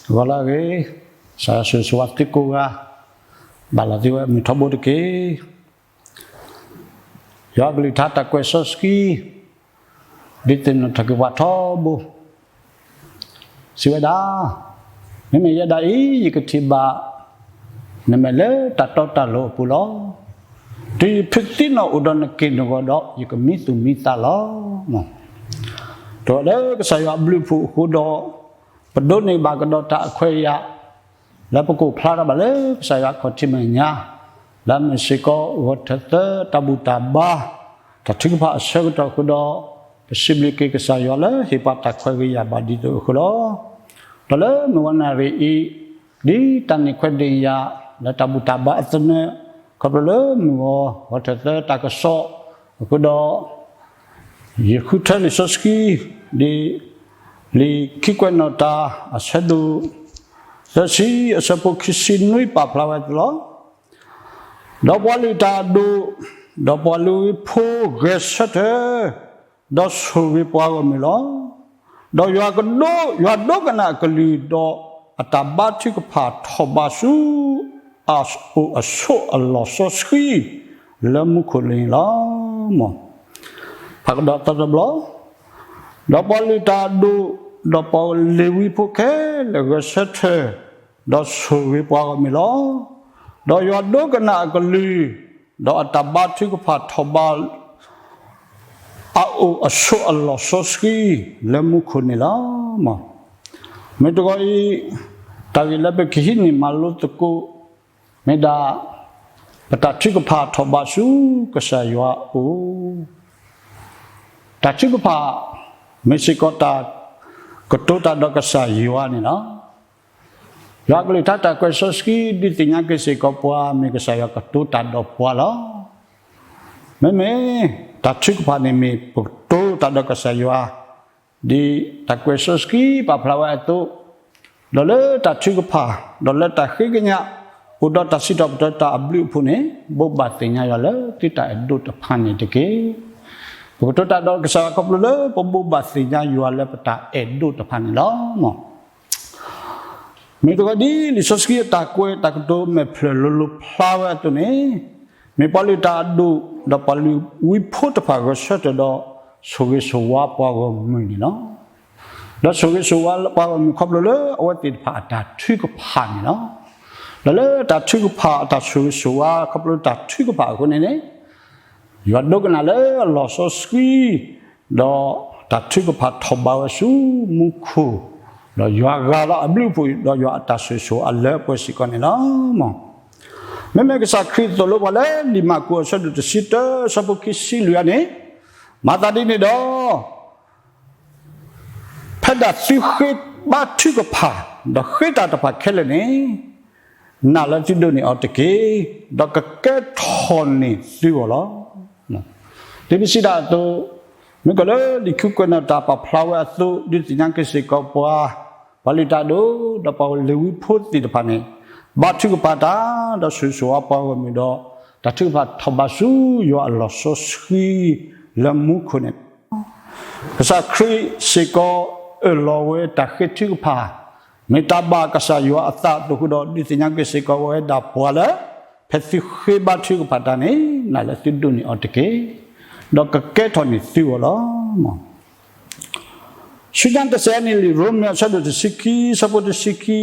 ဂီၤလၢအဂ့ၤ, ကစၢ်ယွၤဆိၣ်ဂ့ၤဆိၣ်ဝါသုကိးဂၤ, ဘၣ်လီၤသုဝဲမုၢ်ထီဘိတက့ၢ်. ယွၤအကလုၢ်ကထါတၢ်ကွဲးစီဆှံ ဒုးသ့ၣ်နီၣ်ထီၣ်က့ၤပှၤထီဘိ, စံးဝဲဒၣ်, မ့မ့ၢ်ယဲဒၣ်အံၤ ယကထံၣ်ဘၣ် နမဲာ်လၢတၢ်တီတၢ်လိၤအပူၤလီၤ. တုၤယဖုသံနီၣ်အိၣ်ဒီးနက့ၢ်နဂီၤဒီး ယကမံသူၣ်မံသးလီၤ. ဒီးလၢကစၢ်ယွၤအဘျုးအဖှိၣ်အဃိဒီး ပဒိးန့ၢ်ဘၣ်ကဒီးတၢ်အခွဲးအယာ် လၢပကအိၣ်ဖျါထီၣ်ဘၣ်လၢကစၢ်ယွၤအခီၣ်ထံးမဲာ်ညါ, လၢအမ့ၢ်စ့ၢ်ကီးဂီၤထၢၣ်သၢတၢ်ဘူၣ်တၢ်ဘါ တၢ်ထုကဖၣ်အဆၢကတီၢ်အဃိဒီး ပစံးဘျုးက့ၤကစၢ်ယွၤလၢဟ့ၣ်ပှၤတၢ်ခွဲးဂ့ၤယာ်ဘၣ်ဒ်သိးအဃိလီၤ. ဒီးလၢမုၢ်ဝါနၣ်ရံၣ်အံၤ ဒ်တၢ်န့ၢ်ခွဲးဒ့ၣ်ယာ် လၢတၢ်ဘူၣ်တၢ်ဘါအသနၢၣ် ခီဖျိလၢမုၢ်ဂီၤ ဂီၤထၢၣ်သၢတၢ်ကစီၣ်အဃိဒီး ယဃုထၢလံာ်စီဆှံ ဒ်လံာ်ခံကွဲးနီၣ်တၢ် အဆၢဒိၣ်သၢဆံ အဆၢဖိခံဆံနွံ ပာ်ဖျါဝဲအသိးလီၤ. ဒီးပှၤလုၢ်တၢ်အဒိၣ် ဒီးပှၤလုၢ်ဝံဖိဂဲၤဆၢထၢၣ် ဒီးဆိၣ်ဂ့ၤပှၤဂီၢ်မုၢ်လီၤ. ဒီးယွၤကဒိ ယွၤဒိကနၣ်အကလုၢ် ဒီးအတၢ်ဘါထုကဖၣ်ထီၣ်ဘးဆူ အအိၣ်အဆိးအလီၢ်စီဆှံ လၢမူခိၣ်န့ၣ်လီၤ. ဖးကဒီးသီတဘျီ, ဒီးပှၤလုၢ်တၢ်အဒိၣ် ဒီးပှၤလ့ၤဝံဖိခဲလၢာ်ဂဲၤဆၢထၢၣ် ဒီးဆိၣ်ဂ့ၤပှၤဂီၢ်မုၢ်လီၤ. ဒီးယွၤဒိကနၣ်အကလုၢ် ဒီးအတၢ်ဘါထုကဖၣ်ထီၣ်ဘး အအိၣ်အဆိးအလီၢ်စီဆှံ လၢမူခိၣ်န့ၣ်လီၤ. မ့ၢ်တဂီၤအံၤ တၢ်ဂ့ၢ်လၢပကဟံးန့ၢ်မၤလိသကိး မ့ၢ်ဒၣ် ပတၢ်ထုကဖၣ်ထီၣ်ဘးဆူကစၢ်ယွၤအအိၣ်, တၢ်ထုကဖၣ် မ့ၢ်စ့ၢ်ကီးတၢ်ကတိၤတၢ်ဒီးကစၢ်ယွၤန့ၣ်လီၤ. ယွၤအကလုၢ်ကထါတၢ်ကွဲးစီဆှံ ဒုးသ့ၣ်ညါက့ၤစ့ၢ်ကီးပှၤ မ့ၢ်ကစၢ်ယွၤကတိၤတၢ်ဒီးပှၤလီၤ. မ့မ့ၢ် တၢ်ထုကဖၣ်န့ၣ်မ့ၢ် ပကတိၤတၢ်ဒီးကစၢ်ယွၤ ဒ်တၢ်ကွဲးစီဆှံပာ်ဖျါဝဲအသိး, ဒီးလၢတၢ်ထုကဖၣ် ဒီးလၢတၢ်ဃ့ကညး အိၣ်ဒီးတၢ်စံးထီၣ်ပတြၢၤတၢ်အဘျုးအဖှိၣ်န့ၣ် ဘိးဘၣ်သ့ၣ်ညါယွၤလၢသုတၢ်အဲၣ်ဒိးတဖၣ်န့ၣ်တက့ၢ်. ပကတိၤတၢ်ဒီးကစၢ်ယွၤခီဖျိလၢပဘိးဘၣ်သ့ၣ်ညါယွၤလၢပတၢ်အဲၣ်ဒိးတဖၣ်န့ၣ်လီၤ. မ့ၢ်တဂီၤဒ်လံာ်စီဆှံအတၢ်ကွဲးတၢ်ကတိၤမဲာ်ဖျၢၣ်လိၤလိၤဖျါဝဲအသိးန့ၣ်, မ့ၢ်ပှၤလုၢ်တၢ်အဒိၣ် ဒီးပှၤလုၢ်ဝံဖိတဖၣ်ဂဲၤဆၢထၢၣ်ဒီး ဆိၣ်ဂ့ၤဆိၣ်ဝါပှၤဂီၢ်မုၢ်န့ၣ်လီၤ. ဒီးဆိၣ်ဂ့ၤဆိၣ်ဝါပှၤဂီၢ်မုၢ်ခီဖျိလၢအဝဲသ့ၣ်တဖၣ်အတၢ်ထုကဖၣ်န့ၣ်လီၤ. ဒီးလၢတၢ်ထုကဖၣ်အတၢ်ဆိၣ်ဂ့ၤဆိၣ်ဝါ ခီဖျိတၢ်ထုကဖၣ်အဃိန့ၣ်န့ၣ် ယွၤဒိကနၣ်လၢအလီၢ်စီဆှံ ဒီးတၢ်ထုကဖၣ်ထီၣ်ဘးဝဲဆူမူခိၣ်, ဒီးယွၤဂၢ်လီၤအဘျုးအဖှိၣ် ဒီးယွၤအတၢ်ဆိၣ်ဂ့ၤဆိၣ်ဝါလၢပှဲၤစ့ၢ်ကီးန့ၣ်လီၤ. မ့မ့ၢ်ကစၢ်ခရံာ်သိၣ်လိပှၤလၢလံာ်မၢ်ကူးအဆၢဒိၣ်တဆံတၢ အဆၢဖိခံဆံလွံၢ်အံၤန့ၣ်, မၤသးဒ်န့ၣ်ဒီး ဖဲဒၣ်သုဃ့ဘါထုကဖၣ် ဒီးဃ့တၢ်တဖၣ်ခဲလၢာ်န့ၣ်, နာ်လၢသုဒိးန့ၢ်အီၤတက့ၢ်, ဒီးကကဲထီၣ်န့ၢ်သုအီၤလီၤ. ဒ်ပစံးတၢ်အသိး, မ့ၢ်ကီးလၢလံာ်ခံကွဲးနီၣ်တၢ်ပာ်ဖျါဝဲအသိး ဒုးသ့ၣ်ညါက့ၤစ့ၢ်ကီးပှၤ, ပှၤလုၢ်တၢ်အဒိၣ် ဒီးပှၤလ့ၤဝံဖိသ့ၣ်တဖၣ်န့ၣ်, ဘါထုကဖၣ်တၢ် ဒီးဆိၣ်ဂ့ၤဆိၣ်ဝါပှၤဂီၢ်မုၢ်ဒီး တၢ်ထုကဖၣ်ထီၣ်ဘးဆူယွၤအလီၢ်စီဆှံ လၢမူခိၣ်န့ၣ် ကစၢ်ခရံာ်စ့ၢ်ကီးအၢၣ်လီၤဝဲတၢ်ဃ့ထုကဖၣ်, မ့ၢ်တၢ်ဘၣ်ကစၢ်ယွၤအသးအသိးအဃိဒီး ဒုးသ့ၣ်ညါက့ၤစ့ၢ်ကီးဝဲဒၣ်ပှၤလၢ ဖဲသုဃ့ဘါထုကဖၣ်တၢ်န့ၣ် နာ်လၢသုဒိးန့ၢ်အီၤတက့ၢ်, ဒီးကကဲထီၣ်န့ၢ်သုအီၤလီၤ. ဆူညါတစဲးန့ၣ် လံာ်ရိမ့ၤအဆၢဒိၣ်တဆံခံ အဆၢဖိတဆံခံ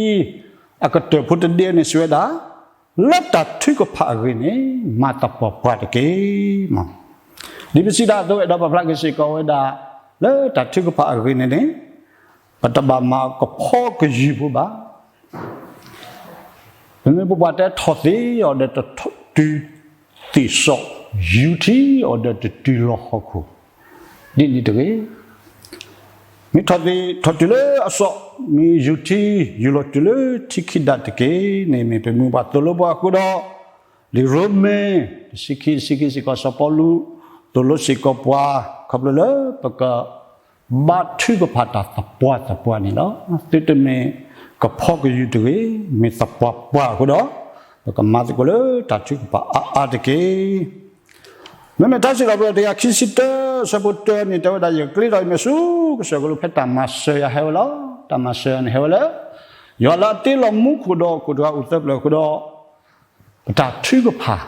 အကတၢၢ်ဖိတဒ့န့ၣ်စံးဝဲဒၣ်, လၢတၢ်ထုကဖၣ်အဂ့ၢ်န့ၣ် မၤသပှၢ်ပှၢ်တက့ၢ်. ဒ်ပစံးတၢ်အသိး အဲၣ်ဒိးပာ်ဖျါက့ၤစ့ၢ်ကီးဝဲဒၣ် လၢတၢ်ထုကဖၣ်အဂ့ၢ်န့ၣ်န့ၣ်, ပတဘၣ်မၤကဖီကယုၢ်ဖိဘၣ်. ပမ့ၢ်ပပှၢ်တဲထီၣ်သ့ၣ်အီၤဒီးတတုၤသ့ၣ်စီၣ်, ယူၤထံအီၤဒီးတတုၤလီၤဟီၣ်ခိၣ်, ဒ်န့ၣ်တဂ့ၤ. မ့ၢ်ထီၣ်သ့ၣ်ထီၣ်တုၤလၢအစီၣ်, မ့ၢ်ယူၤထံ ယူၤလီၤတုၤလၢထံခံဒၣ်တက့ၢ်န့ၣ် မ့ၢ်ပမ့ၢ်ပှၤသိၣ်လိပှၤအဃိဒီး, လံာ်ရိမ့ၤ တဆံခံ တဆံခံစ့ၢ်ကီး စီၤပီလူး သိၣ်လိစ့ၢ်ကီးပှၤ ခီဖျိလၢပက ဘါထုကဖၣ်တၢ်သပှၢ်သပှၢ်န့ၣ်လီၤ. သုတမ့ၢ်ကဖီကယုၢ်တဂ့ၤ, မ့ၢ်သပှၢ်ပှၢ်အဃိဒီး, ပကမၤသကိးလၢတၢ်ထုကဖၣ်အါအါတက့ၢ်. မ့မ့ၢ်ထါစံးထီၣ်ပတြၢၤတကယၤခံဆံတၢ အဆၢဖိတၢန့ၣ် တဲဝဲဒၣ် ယကျ့ထီၣ်အံၤမ့ၢ်ဆူကစၢၢ်ကလိ ဖဲတၢ်မၤစၢၤယၤဟဲဝဲလီၤ. တၢ်မၤစၢၤယၤန့ၣ်ဟဲဝဲလၢ ယွၤလၢအတ့လီၤမူခိၣ်ဒီးဟီၣ်ခိၣ်တဂၤအိၣ်သၢဖျၢၣ်အဃိဒီး, ပတၢ်ထုကဖၣ်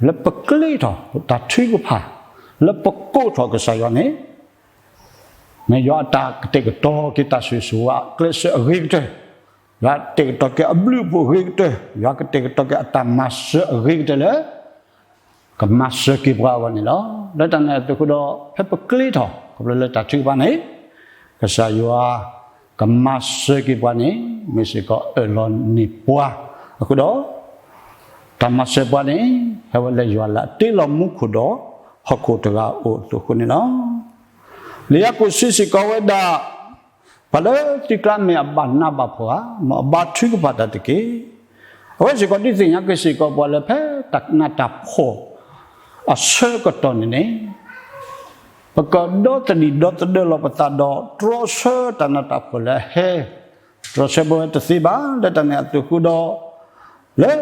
လၢပကျ့ထီၣ်, ပတၢ်ထုကဖၣ် လၢပကိးထီၣ်ကစၢ်ယွၤန့ၣ်, မ့ၢ်ယွၤအတၢ်ကတဲာ်ကတီၤက့ၤတၢ်ဆိၣ်ဂ့ၤဆိၣ်ဝါအကျဲးစၢးအဂ့ၤကတၢၢ်, ယွၤကတဲာ်ကတီၤက့ၤအဘျုးအဖှိၣ်အဂ့ၤကတၢၢ်, ယွၤကတဲာ်ကတီၤက့ၤအတၢ်မၤစၢၤအဂ့ၤကတၢၢ်လၢ ကမၤစၢၤက့ၤပှၤအဂီၢ်န့ၣ်လီၤ. လၢတၢ်န့ၣ်အသိးအဃိဒီး ဖဲပကျ့ထီၣ် ခီဖျိလၢတၢ်ထုကဖၣ်န့ၣ်, ကစၢ်ယွၤကမၤစၢၤက့ၤပှၤန့ၣ် မ့ၢ်စ့ၢ်ကီးအၢၣ်လီၤန့ၢ်ပှၤအဃိဒီး, တၢ်မၤစၢၤပှၤန့ၣ် ဟဲဝဲလၢယွၤလၢအတ့လီၤမူခိၣ်ဒီးဟီၣ်ခိၣ်တဂၤအအိၣ်အသိးအဃိန့ၣ်လီၤ. လံာ်ယၤကိာ်စံးစ့ၢ်ကီးဝဲဒၣ်, ပှၤလၢသုကျါမ့ၢ်အဘၣ်နးဘၣ်ဖှီၣ်ဧါ, မ်အဘါထုကဖၣ်တၢ်တက့ၢ်. အဝဲစ့ၢ်ကီးဒုးသ့ၣ်ညါက့ၤစ့ၢ်ကီးပှၤလၢဖဲတၢ်နးတၢ်ဖှီၣ်အဆၢကတီၢ်န့ၣ်န့ၣ်, ပကဒီသဒံးဒီသဒၢလီၤပသးဒီး တြီဆၢတၢ်နးတၢ်ဖှီၣ်လၢအဟဲ, တြီဆၢပဝဲတသ့ဘၣ်. လၢတၢ်န့ၣ်အသိးအဃိဒီး, လၢ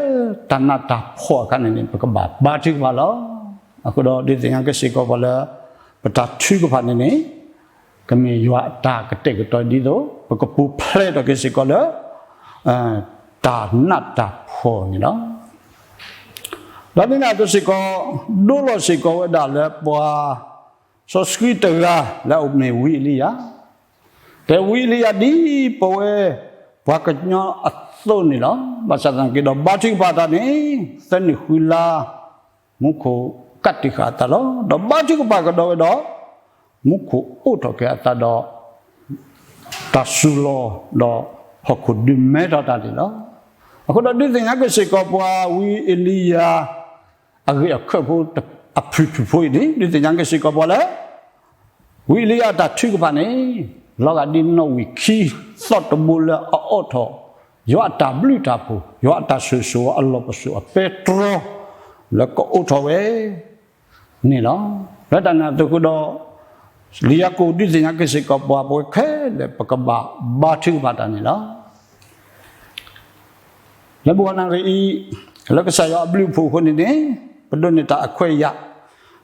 တၢ်နးတၢ်ဖှီၣ်အခါန့ၣ်န့ၣ် ပကဘၣ်ဘါထုကဖၣ်လီၤ. အဃိဒီးဒုးသ့ၣ်ညါက့ၤစ့ၢ်ကီးပှၤလၢ ပတၢ်ထုကဖၣ်န့ၣ်န့ၣ်, ကမ့ၢ်ယွၤအတၢ်ကတဲာ်ကတီၤဒ်သိး ပကပူၤဖျဲးထီၣ်က့ၤစ့ၢ်ကီးလၢ တၢ်နးတၢ်ဖှီၣ်န့ၣ်လီၤ. ဒီးဒ်န့ၣ်အသိးစ့ၢ်ကီး, ဒိလီၤစ့ၢ်ကီးဝဲဒၣ်လၢပှၤစီဆှံတဂၤလၢအမ့ၢ်ဝံအ့လံယၤ, တဲဝံအ့လံယၤဒ်ပဝဲ ပှၤကညီအသိးန့ၣ်လီၤ. ဘၣ်ဆၣ်သနာ်က့ဒီး ဘါထုကဖၣ်တၢ်န့ၣ် သၢနံၣ်ဃုလါ မူခိၣ်ကးတံာ်ဃာ်အသးလီၤ. ဒီးဘါထုကဖၣ်ကဒီးဝဲဒီး မူခိၣ်အိးထီၣ်က့ၤအသးဒီး တၢ်စူၤလီၤဒီး ဟီၣ်ခိၣ်ဒုးမဲထီၣ်တၢ်န့ၣ်လီၤ. အဃိဒီးဒုးသ့ၣ်ညါက့ၤစ့ၢ်ကီးပှၤဝံအ့လံယၤ အဂ့ၢ်အခၢၣ်ဖိအဖုၣ်ဖုၣ်ဖိအံၤန့ၣ် ဒုးသ့ၣ်ညါက့ၤစ့ၢ်ကီးပှၤလၢ ဝံအ့လံယၤအတၢ်ထုကဖၣ်န့ၣ် လီၤဂာ်ဒ်နီၣ်ဝံာ်ခံ သီၣ်တဘိလၢအအိးထီၣ် ယွၤအတၢ်ဘျုးတၢ်ဖှိၣ် ယွၤအတၢ်ဆိၣ်ဂ့ၤဆိၣ်ဝါအလီၢ်ပစိာ်အပဲတြီ လၢကအိးထီၣ်ဝဲန့ၣ်လီၤ. လၢတၢ်န့ၣ်အသိးအဃိဒီး လံာ်ယၤကိာ်ဒုးသ့ၣ်ညါက့ၤစ့ၢ်ကီးပှၤ ပဝဲခဲလၢာ် ပကဘၣ်ဘါထုကဖၣ်တၢ်န့ၣ်လီၤ. လၢပဂီၢ်နၣ်ရံၣ်အံၤ လၢကစၢ်ယွၤအဘျုးအဖှိၣ်အဃိန့ၣ်န့ၣ် ပဒိးန့ၢ်တၢ်အခွဲးအယာ်,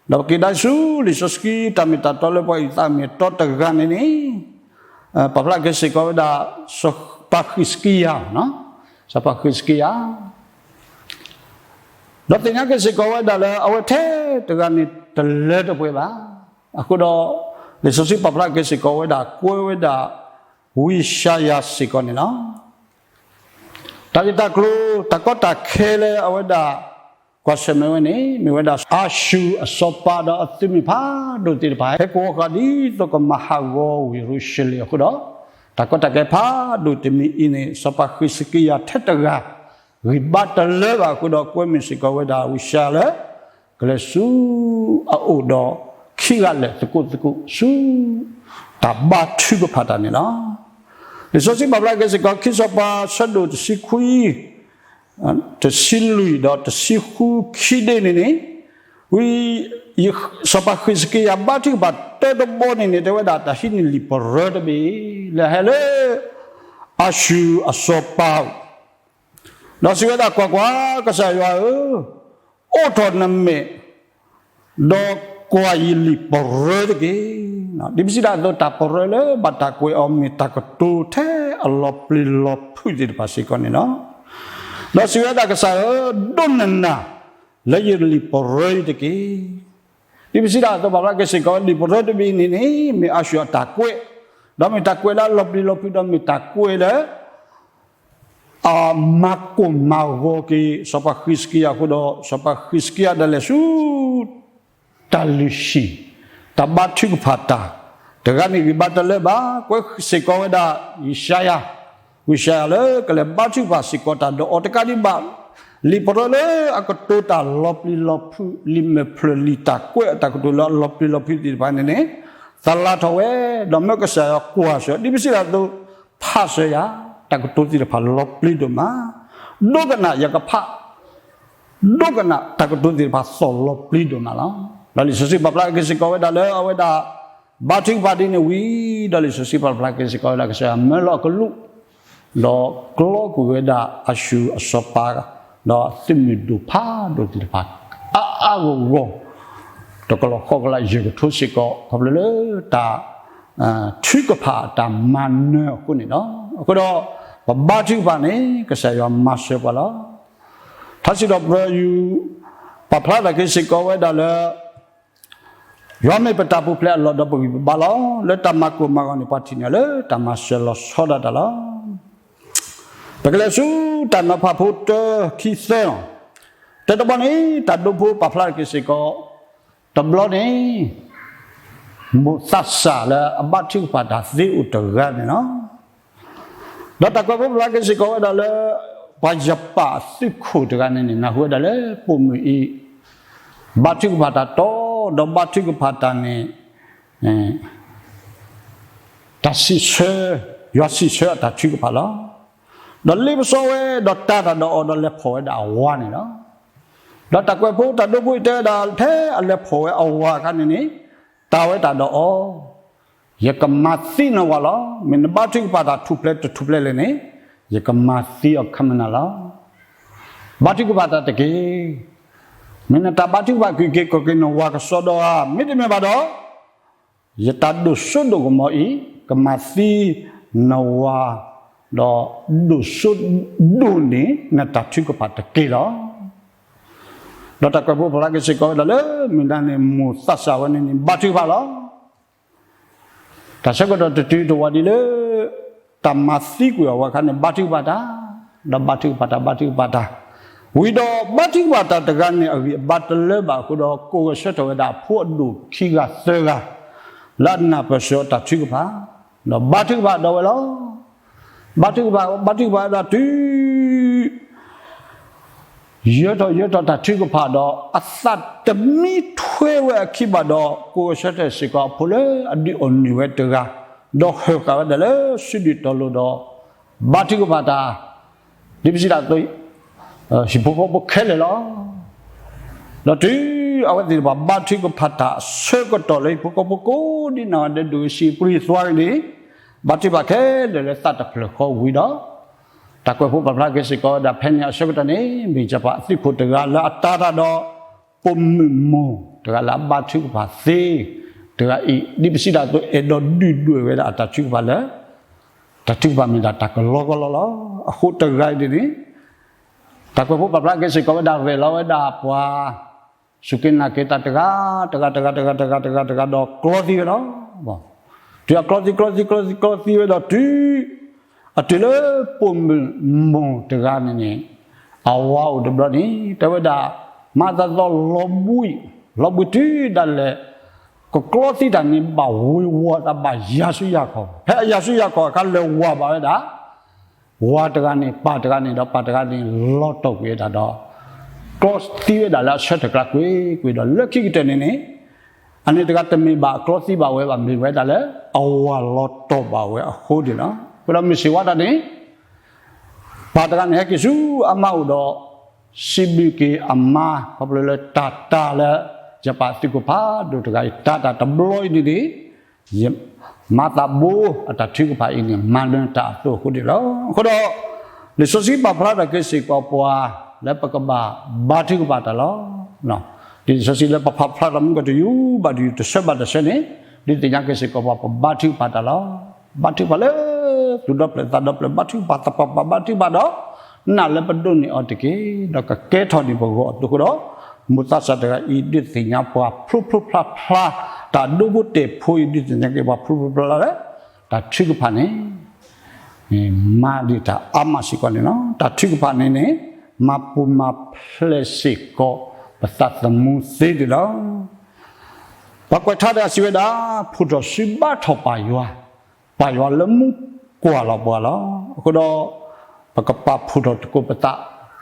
ဒီးပက့ၤဒၣ်ဆူလံာ်စီဆှံတၢ်မ့ၢ်တၢ်တီလၢပှၤအံၤသးမ့ၢ်တီတဂၤန့ၣ်န့ၣ်, ပာ်ဖျါက့ၤစ့ၢ်ကီးဝဲဒၣ် စီၤပၤဃံးစကံယၤ, စီၤပၤဃံးစကံယၤ ဒီးသ့ၣ်ညါက့ၤစ့ၢ်ကီးဝဲဒၣ်လၢအဝဲထဲတဂၤန့ၣ်တလၢတပှဲၤဘၣ်. အဃိဒီး လံာ်စီဆှံပာ်ဖျါက့ၤစ့ၢ်ကီးဝဲဒၣ် ကွဲးဝဲဒၣ် ဝံယၡါယၤစ့ၢ်ကီးန့ၣ်လီၤ. တၢ်ဂ့ၢ်တၢ်ကျိၤ တၢ်ကီတၢ်ခဲလၢအဝဲဒၣ် ကွၢ်ဆၢၣ်မဲာ်ဝဲန့ၣ် မ့ၢ်ဝဲဒၣ်အၤၡူၣ်အစီၤပၤဒီးအသုးမုၢ်ဖးဒိၣ်သ့ၣ်တဖၣ် ဟဲကိးဃာ်ဒ်သိးကမၤဟးဂီၤဝ့ၢ်ယရူၤၡလ့ၣ်အဃိဒီး, တၢ်ကီတၢ်ခဲဖးဒိၣ်တမံၤအံၤန့ၣ် စီၤပၤဃံးစကံယၤထဲတဂၤ ဂံၢ်ဘါတလၢဘၣ်အဃိဒီး ကွဲမုာ်စ့ၢ်ကီးဝဲဒၣ်ဝံယၡါယၤလၢ ကလဲၤဆူအအိၣ်ဒီးခံဂၤလၢာ်သကိးသကိး ဆူတၢ်ဘါထုကဖၣ်တၢ်န့ၣ်လီၤ. လံာ်စီဆှံပာ်ဖျါက့ၤစ့ၢ်ကီး ခံစီၤပၤဆၢဒိၣ်တဆံခွံ တဆံလွံၢ်ဒီးတဆံဃုခံဒ့န့ၣ်န့ၣ်, ဝံ စီၤပၤဃံးစကံယၤဘါထုကဖၣ်တၢတဘီန့ၣ်န့ၣ် တဲဝဲဒၣ်တၢ်ဟံးန့ၢ်လံာ်ပရၢတဘ့ၣ် လၢဟဲလၢ အၤၡူၣ်အစီၤပၤ ဒီးစံးဝဲဒၣ် ကွၢ်ကွၢ်, ကစၢ်ယွၤဧၢ, အိးထီၣ်နမဲာ် ဒီးကွၢ်ယလံာ်ပရၢတက့ၢ်. ဒ်ပစံးတၢ်အသိး တၢ်ပရၢလၢဘၣ်တၢ်ကွဲးအီၤ မ့ၢ်တၢ်ကတိၤထဲအလီၤပျံၤလီၤဖုးသ့ၣ်တဖၣ်စ့ၢ်ကီးန့ၣ်လီၤ. ဒီးစံးဝဲဒၣ် ကစၢ်ဧၢ, ဒိးနနၢ်လၢယလံာ်ပရၢအံၤတက့ၢ်. ဒ်ပစံးတၢ်အသိး ပာ်ဖျါက့ၤစ့ၢ်ကီး လံာ်ပရၢတဘ့ၣ်အံၤန့ၣ်န့ၣ် မ့ၢ်အၤၡူၣ်အတၢ်ကွဲး, ဒီးမ့ၢ်တၢ်ကွဲးလၢအလီၤပျံၤလီၤဖုး ဒီးမ့ၢ်တၢ်ကွဲးလၢ အမၤကိၢ်မၤဂီၤက့ၤ စီၤပၤဃံးစကံယၤအဃိဒီး စီၤပၤဃံးစကံယၤဒၣ်လဲာ်ဆူ တၢ်လုၢ်ဟံၣ် တၢ်ဘါထုကဖၣ်တၢ် တဂၤန့ၣ်ဂံၢ်ဘါတလၢဘၣ်. ကွဲးစ့ၢ်ကီးဝဲဒၣ် ယၡါယၤ, ဝံယၡါယၤလၢကလဲၤဘါထုကဖၣ်စ့ၢ်ကီးတၢ်ဒီးအီၤတကးဒံးဘၣ် လံာ်ပရၢလၢအကတိၤတၢ်လီၤပျံၤလီၤဖုး လံာ်မဲာ်ဖျၢၣ်လံာ်တၢ်ကွဲးအတၢ်ကတိၤလၢအလီၤပျံၤလီၤဖုးသ့ၣ်တဖၣ်န့ၣ်န့ၣ် သလၣ်ထီၣ်ဝဲ ဒီးမၢကစၢ်ယွၤကွၢ်စၢၤ ဒ်ပစံးတၢ်အသိး ဖးစၢၤယၤ တၢ်ကတိၤသ့ၣ်တဖၣ်လီၤပျံၤဒိၣ်မး, ဒိကနၣ်ယကဖး ဒိကနၣ်တၢ်ကတိၤသ့ၣ်တဖၣ်သီၣ်လီၤပျံၤဒိၣ်မးလီၤ. ဒီးလံာ်စီဆှံပာ်ဖျါက့ၤစ့ၢ်ကီးဝဲဒၣ်လၢအဝဲဒၣ် ဘါထုကဖၣ်ဒ်န့ၣ်ဝံၤ ဒီးလံာ်စီဆှံပာ်ဖျါက့ၤစ့ၢ်ကီးဝဲဒၣ် ကစၢ်ယွၤမၢလီၤအကလူး ဒီးကျီကွံာ်ဝဲဒၣ်အၤၡူၣ်အစီၤပၤ ဒီးသုးမုၢ်ဒိၣ်ဖးဒိၣ်သ့ၣ်တဖၣ် အါအါဂီၢ်ဂီၢ် တကလီၢ်ဃီကလးယဲၢ်ကထိစ့ၢ်ကီး ခီဖျိလၢတၢ် ထုကဖၣ်တၢ်မၤနၢၤအဃိန့ၣ်လီၤ. အဃိဒီး ပဘါထုကဖၣ်န့ၣ် ကစၢ်ယွၤမၤစၢၤပှၤလီၤ. ထါစံးထီၣ်ပတြၢၤ ယူၢ် ပာ်ဖျါထီၣ်က့ၤစ့ၢ်ကီးဝဲဒၣ်လၢ ယွၤမ့ၢ်ပတၢ်ပူၤဖျဲးအလီၢ်ဒီးပဂံၢ်ပဘါလီၤ. လၢတၢ်မၤကိၢ်မၤဂီၤန့ၣ် ပှၤထံၣ်န့ၢ်အီၤလၢတၢ်မၤစၢၤလီၤဆီဒၣ်တၢ်လီၤ. ပကလဲၤဆူတၢ်နီၤဖးဖိတၢ ခံ သၢလီၤ. တၢတဘီန့ၣ် တၢ်ဒိဖိပာ်ဖျါထီၣ်က့ၤစ့ၢ်ကီး တဘျီန့ၣ် မိၢ်သးစၢ်လၢအဘါထုကဖၣ်တၢ်သ့အိၣ်တဂၤန့ၣ်လီၤ. ဒီးတၢ်ကွဲးဖိပာ်ဖျါက့ၤစ့ၢ်ကီးဝဲဒၣ်လၢ ပှၤယပၣ်အသုးခိၣ်တဂၤန့ၣ်န့ၣ် နၢ်ဟူဝဲဒၣ်လၢပိာ်မုၣ်အံၤ ဘါထုကဖၣ်တၢ်တီ ဒီးဘါထုကဖၣ်တၢ်န့ၣ် တၢ်စံးဆၢ, ယွၤစံးဆၢအတၢ်ထုကဖၣ်လီၤ. ဒီးလ့ပစီဝဲ ဒီးတၤတၢ်ဒီးအီၤ ဒီးလဲၤဖီၣ်ဝဲဒၣ်အဝၤန့ၣ်လီၤ. ဒီးတၢ်ကွဲးဖိတၢ်ဒိဖိအံၤတဲဝဲဒၣ် ဖဲအလဲၤဖီၣ်ဝဲအဝၤအခါန့ၣ်န့ၣ် တၤဝဲတၢ်ဒီးအီၤ, ယကမၤသံနဝၤလီၤ. မ့ၢ်နဘါထုကဖၣ်တၢ်ထူၣ်ဖျဲးတထူၣ်ဖျဲးလဲၣ်န့ၣ် ယကမၤသံအီၤခမနၤလီၤ. ဘါထုကဖၣ်တၢ်တက့ၢ်. မ့ၢ်နတၢ်ဘါထုကဖၣ်က့ၤက့ၤကီၢ်က့ၤနဝၤကစီဒီဧါ, မ့တမ့ၢ်ဘၣ်ဒီး ယတၢ်ဒိၣ်စိဒိၣ်ကမီၤအံၤ ကမၤသံနဝၤ, ဒီးဒိၣ်စိဒိၣ်န့ၢ်နတၢ်ထုကဖၣ်တက့ၢ်လီၤ. ဒီးတၢ်ကွဲးဖိပာ်ဖျါက့ၤစ့ၢ်ကီးဝဲဒၣ်လၢ မုၢ်နၤန့ၣ် မိၢ်သးစၢ်ဝဲန့ၣ်န့ၣ် ဘါထုကဖၣ်လီၤ. တၢ်ဆၢကတီၢ်တတုၤတဝၤဒ်လၢ တၢ်မၤသံကွံာ်အီၤဝဲအခါန့ၣ် ဘါထုကဖၣ်တၢ်, ဒီးဘါထုကဖၣ်တၢ် ဘါထုကဖၣ်တၢ်, ဝံၤဒီးဘါထုကဖၣ်တၢ်တဂၤန့ၣ် အဂံၢ်အဘါတလၢဘၣ်အဃိဒီး ကိးဂဲၤဆၢထၢၣ်ဝဲဒၣ်အဖိအဒိၣ်ခံဂၤသၢဂၤ လၢအနၢ်ပၢၢ်စၢၤအီၤတၢ်ထုကဖၣ်, ဒီးဘါထုကဖၣ်ဒီးဝဲလီၤ. ဘါထုကဖၣ် ဘါထုကဖၣ်ဝဲဒၣ်တုၤ ယၢၤထီၣ်ယၢၤထီၣ်တၢ်ထုကဖၣ်ဒီး အသးတမံထွဲဝဲအခံဘၣ်ဒီး ကိးဂဲၤဆၢထၢၣ်စ့ၢ်ကီးအဖိလၢအဒုးအိၣ်န့ၢ်ဝဲတဂၤ, ဒီးဟၢၣ်ဃာ်ဝဲဒၣ်လၢစုဒုၣ်တီၤလိၤဒီး ဘါထုကဖၣ်တၢ် ဒ်ပစံးဒၣ်အသိး ဟံၣ်ဖိဃီဖိခဲလၢာ်လီၤ. ဒီးတုၤအဝဲသ့ၣ်တဖၣ်ဘါထုကဖၣ်တၢ်အဆၢကတီၢ်လၢ ဟံၣ်ဖိဃီဖိကိးဒ်နီၢ်ဂၤဒဲး ဒိၣ်ဂ့ၤဆံးဂ့ၤ ပြံဂ့ၤသွါဂ့ၤန့ၣ် ဘါထုကဖၣ်ခဲလၢာ်လၢသးတဖျၢၣ်ဃီဝံၤဒီး တၢ်ကွဲးဖိပာ်ဖျါက့ၤစ့ၢ်ကီးဝဲဒၣ် ဖဲန့ၣ်အဆၢကတီၢ်န့ၣ် မ့ၢ်ယပၣ်အသုးခိၣ်တဂၤလၢအတၤတၢ်ဒီး ပိာ်မုၣ်မိၢ်တဂၤလၢအဘါထုကဖၣ်သ့တဂၤအံၤ ဒ်ပစံးဒၣ်အသိး အဲၣ်ဒိးဒုၣ်ဒွဲၣ်ဝဲဒၣ်အတၢ်ထုကဖၣ်လၢ တၢ်ထုကဖၣ်မ့ၢ်ဒၣ်တၢ်ကလီကလီလီၤ. အဃိတဂၤအံၤန့ၣ် တၢ်ကွဲးဖိပာ်ဖျါက့ၤစ့ၢ်ကီးဝဲဒၣ် ရဲၣ်လီၤဝဲဒၣ်ပှၤ စူၢ်က့ၤနာ်က့ၤတၢ်တဂၤ တဂၤ တဂၤ တဂၤ တဂၤ တဂၤ တဂၤ ဒီးကျီသံဝဲလီၤ. တုၤအကျီသံ ကျီသံ ကျီသံ ကျီသံဝဲဒီးတုၤ အတုၤလၢပိာ်မုၣ်မိၢ်တဂၤန့ၣ်န့ၣ် အဝၤအိၣ်တဘျီန့ၣ် တဲဝဲဒၣ် မၤသးသီလီၤဘှံး လီၤဘှံးတုၤဒၣ်လဲာ် ကကျီသံတၢ်န့ၣ် ဘၣ်ဝ့ၤဝီၤသးဘၣ်ယၤဆူယၤခီၣ်, ဖဲအယၤဆူယၤခီၣ်အခါ လဲၤဝၤဘၣ်ဝဲဒၣ် ဝၤတဂၤန့ၣ် ပၢ်တဂၤန့ၣ်ဒီး ပၢ်တဂၤန့ၣ် လီၤတီၢ်ကွံာ်ဝဲဒၣ်ဒီး ကျီသံဝဲဒၣ်လၢအဆၢထၢၣ်ကျါကွ့ၢ်ကွ့ၢ်ဒီး လၢခံကတၢၢ်န့ၣ်န့ၣ် အန့ၣ်တဂၤတမ့ၢ်ဘၣ်အကျီသံဘၣ်ဝဲဘၣ် မ့ၢ်ဝဲဒၣ်လၢ အဝၤလီၤတီၢ်ဘၣ်ဝဲအဃိန့ၣ်လီၤ. အဃိဒီးမုၢ်ဆ့ၣ်ဝါတၢ်န့ၣ် ပၢ်တဂၤန့ၣ် ဟဲက့ၤဆူအမါအိၣ်ဒီး စံးဘျုးက့ၤအမါ ခီဖျိလၢတၢ်တၤလၢ ယပၣ်သုးခိၣ်ဖးဒိၣ်တဂၤအံၤ တၤတၢ်တဘျီအံၤန့ၣ်န့ၣ် ယမၤသးဘိအတၢ်ထုကဖၣ်အံၤန့ၣ် မၤနၢၤတၢ်အသိးအဃိန့ၣ်လီၤ. အဃိဒီး လံာ်စီဆှံပာ်ဖျါထီၣ်က့ၤစ့ၢ်ကီးပှၤ လၢပကဘၣ်ဘါထုကဖၣ်တၢ်လီၤ. ဒ်လံာ်စီဆှံလၢပဖးဖျါထီၣ်မုၢ်ကီၢ်တယူၤဘၣ်တယူၤ တဆၢဘၣ်တဆၢန့ၣ် ဒုးသ့ၣ်ညါက့ၤစ့ၢ်ကီးပှၤ ပဘါထုကဖၣ်တၢ်လီၤ. ဘါထုကဖၣ်လၢ သူၣ်ဒီဖျၢၣ်သးဒီဖျၢၣ် ဘါထုကဖၣ်သပှၢ်ပှၢ် ဘါထုကဖၣ်ဒီး နာ်လၢပဒိးန့ၢ်အီၤတက့ၢ်. ဒီးကကဲထီၣ်န့ၢ်ပဂီၢ်အသိးအဃိဒီး မိၢ်သးစၢ်တဂၤအံၤ ဒုးသ့ၣ်ညါပှၤဖျိဖျိဖျါဖျါ တၢ်ဒိဖိတဲာ်ဖိအံၤ ဒုးသ့ၣ်ညါက့ၤပှၤဖျိဖျိဖျါဖျါလၢ တၢ်ထုကဖၣ်န့ၣ် မၤဒံးတၢ်အါမးစ့ၢ်ကီးန့ၣ်လီၤ. တၢ်ထုကဖၣ်န့ၣ်န့ၣ် မၤပူၤမၤဖျဲးစ့ၢ်ကီး ပသးသမူသ့န့ၣ်လီၤ. ပှၤကွဲးထါတဂၤစံးဝဲဒၣ် ဖှူးထီၣ်စုဘါထီၣ်ပၢ်ယွၤ, ပၢ်ယွၤလၢမူကွၢ်လီၤပှၤလီၤ. အဃိဒီး ပကပာ်ဖှူးထီၣ်သကိးပသး